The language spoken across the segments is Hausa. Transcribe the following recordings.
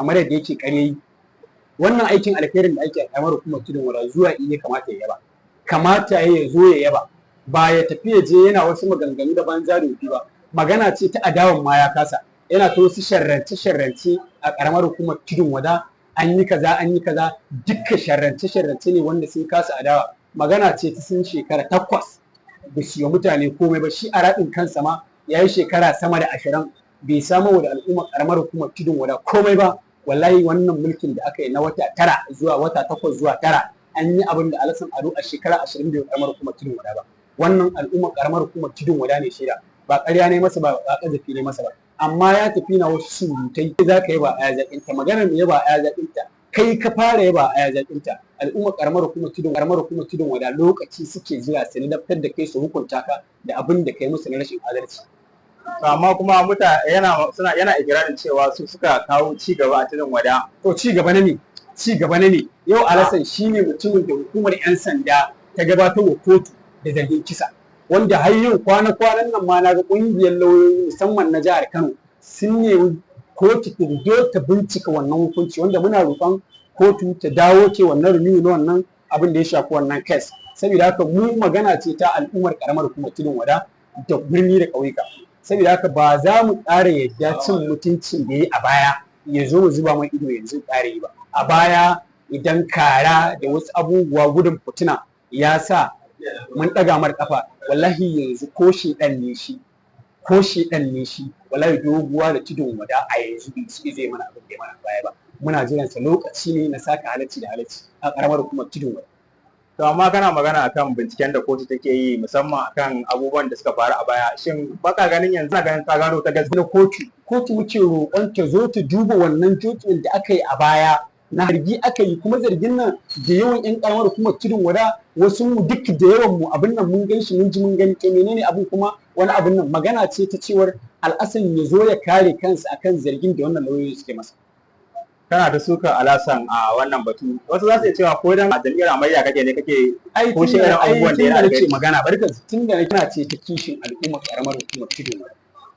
Kamar yadda yake ƙarya yi, wannan aikin alkhairin da ake a karamar hukumar Tudun Wada, zuwa iya kamata ya yaba, kamata ya zo ya yaba, ba ya tafi ya je yana wasu maganganu da banza da wofi ba. Magana ce ta adawan ma ya kasa, yana ta wasu sharrance sharrance a karamar hukumar Tudun Wada, an yi kaza, an yi kaza, dukka sharrance sharrance ne wanda sun kasa adawa. Magana ce ta sun shekara 8 ba su yi mutane komai ba. Shi a raɗin kansa ma ya yi shekara sama da 20 bai samu da al'ummar karamar hukumar Tudun Wada komai ba. Wallahi wannan mulkin da aka yi na wata 9 zuwa wata 8 zuwa 9, an yi abin da Alhassan Ado a shekara 20 bai karamar hukumar Tudun Wada ba. Wannan al'ummar karamar hukumar Tudun Wada ne shaida, ba ƙarya ne masa ba, ba ƙazafi ne masa ba. Amma ya tafi na wasu surutai. Za ka yi ba aya zaƙinta, maganar me ba aya zaƙinta, kai ka fara yaba aya zaƙinta. Al'ummar karamar hukumar Tudun Wada lokaci suke jira su ladabtar da kai, su hukunta ka da abin da kai musu na rashin adalci. To amma kuma muta yana suna yana ikirarin cewa su suka kawo ci gaba a Tudun Wada. To ci gaba na ne? Ci gaba na ne? Yau Alhassan shine mutumin da hukumar 'yan sanda ta gabatar wa kotu da zargin kisa, wanda har yau kwana-kwanan nan ma na ga ƙungiyar lauyoyi, musamman na jihar Kano, sun nemi kotu ta zo ta bincika wannan hukunci, wanda muna roƙon kotu ta dawo ce wannan review na wannan abin da ya shafi wannan case. Saboda haka mu magana ce ta al'ummar karamar hukumar Tudun Wada da birni da ƙauyuka. Saboda haka ba za mu ƙara yadda cin mutuncin da ya yi a baya ya zo mu zuba mai ido yanzu ƙara yi ba. A baya idan kara da wasu abubuwa gudun fitina ya sa mun ɗaga mar ƙafa, wallahi yanzu ko shi ɗan ne shi, ko shi ɗan ne shi, wallahi Doguwa da Tudun Wada a yanzu bai su zai mana abin da ya mana baya ba. Muna jiran sa, lokaci ne na saka halacci da halacci a ƙaramar hukumar Tudun Wada. To amma kana magana akan binciken da kotu take yi, musamman akan abubuwan da suka faru a baya. Shin baka ganin yanzu na ganin ka gano ta gaskiya? Na kotu muke roƙon ta zo ta duba wannan judgment da aka yi a baya na zargi aka yi, kuma zargin nan da yawan yan karamar hukumar Tudun Wada, wasu mu duk da yawan mu abin nan mun gan shi, mun ji, mun gani. To menene abin kuma wani abin nan? Magana ce ta cewar Alhassan ya zo ya kare kansa akan zargin da wannan lauyoyi suke masa. Kana ta suka Alhassan a wannan batu, wasu za su iya cewa ko dan a jam'iyyar hamayya kake ne kake ai ko shi irin abubuwan da tun yana da da nake magana, barka, tun da nake ce ta kishin al'umma karamar hukumar Tudun Wada,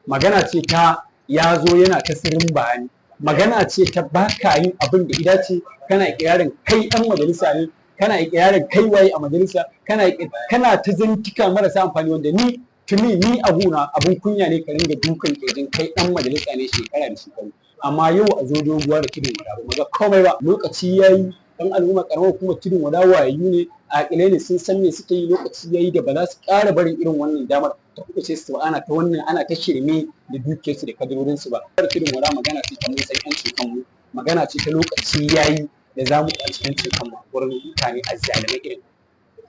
magana ce ta ya zo yana ta sirrin bayani, magana ce ta baka yin abin da ida ce. Kana ikirarin kai dan majalisa ne, kana ikirarin kai waye a majalisa, kana ta zantuka marasa amfani, wanda ni tuni ni abuna abun kunya ne ka ringa dukan kirjin kai dan majalisa ne shekara da shekaru. Amma yau a zo Doguwa da Tudun Wada ba ga komai ba. Lokaci yayi dan al'umma karamar hukumar Tudun Wada wayayyu ne, aƙilai ne, sun san me suke yi. Lokaci yayi da ba za su ƙara barin irin wannan damar ta kuɓuce su, ana ta wannan, ana ta shirme da dukiyarsu da kadarorinsu ba. Tudun Wada magana ce ta mun san yancin kanmu, magana ce ta lokaci yayi da za mu ƙwaci yancin kanmu a gurin mutane azzalumai irin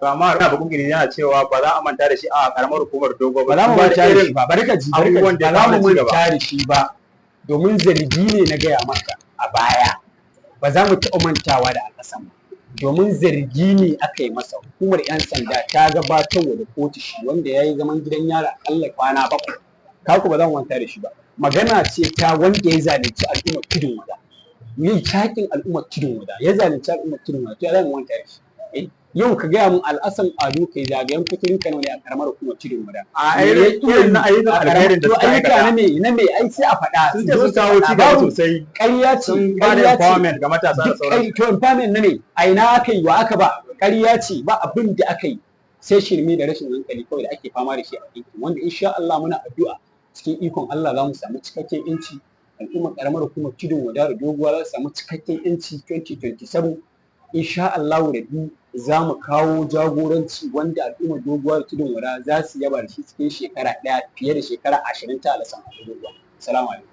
To amma ana bugun gidi yana cewa ba za a manta da shi a karamar hukumar Dogo ba. Za mu duba da manta da irin shi ba, bari ka ji, bari ka abubuwan ji. da Ba ya za mu kawo ci gaba. manta da shi ba, domin zargi ne na gaya maka a baya. Ba za mu taɓa mantawa da Alhassan ba, domin zargi ne aka yi masa. Hukumar 'yan sanda ta gabatar da kotu shi, wanda ya yi zaman gidan yari akalla kwana 7. Kaku ba za mu manta da shi ba. Magana ce ta wanda ya zalunci al'ummar Tudun Wada, yi cakin al'ummar Tudun Wada, ya zalunci al'ummar Tudun Wada, to ya za mu manta da shi? Eh, yau ka gaya mun, Alhassan Ado, kai zagayen kuturin Kano ne a karamar hukumar Tudun Wada. A irin na ayyukan alkhairin da To suka ayyuka na aikata. me? Ai sai a faɗa. Sun ce sun kawo ci gaba sosai. Ƙarya ce. Sun ba da Ƙarya ce. empowerment ga matasa da Duk sauransu. to empowerment na me? A ina aka yi? Wa aka ba? Ƙarya ce, ba abin da aka yi sai shirme da rashin hankali kawai da ake fama da shi a yankin, wanda insha Allah muna addu'a cikin ikon Allah za mu samu cikakken yanci. Al'ummar karamar hukumar Tudun Wada da Doguwa za su samu cikakken yanci 2027 insha Allah Rabbi. Za mu kawo jagoranci wanda al'ummar Doguwa da Tudun Wada za su yaba da shi cikin shekara 1 fiye da shekara 20 ta Alhassan Ado Doguwa. Salamu alaikum.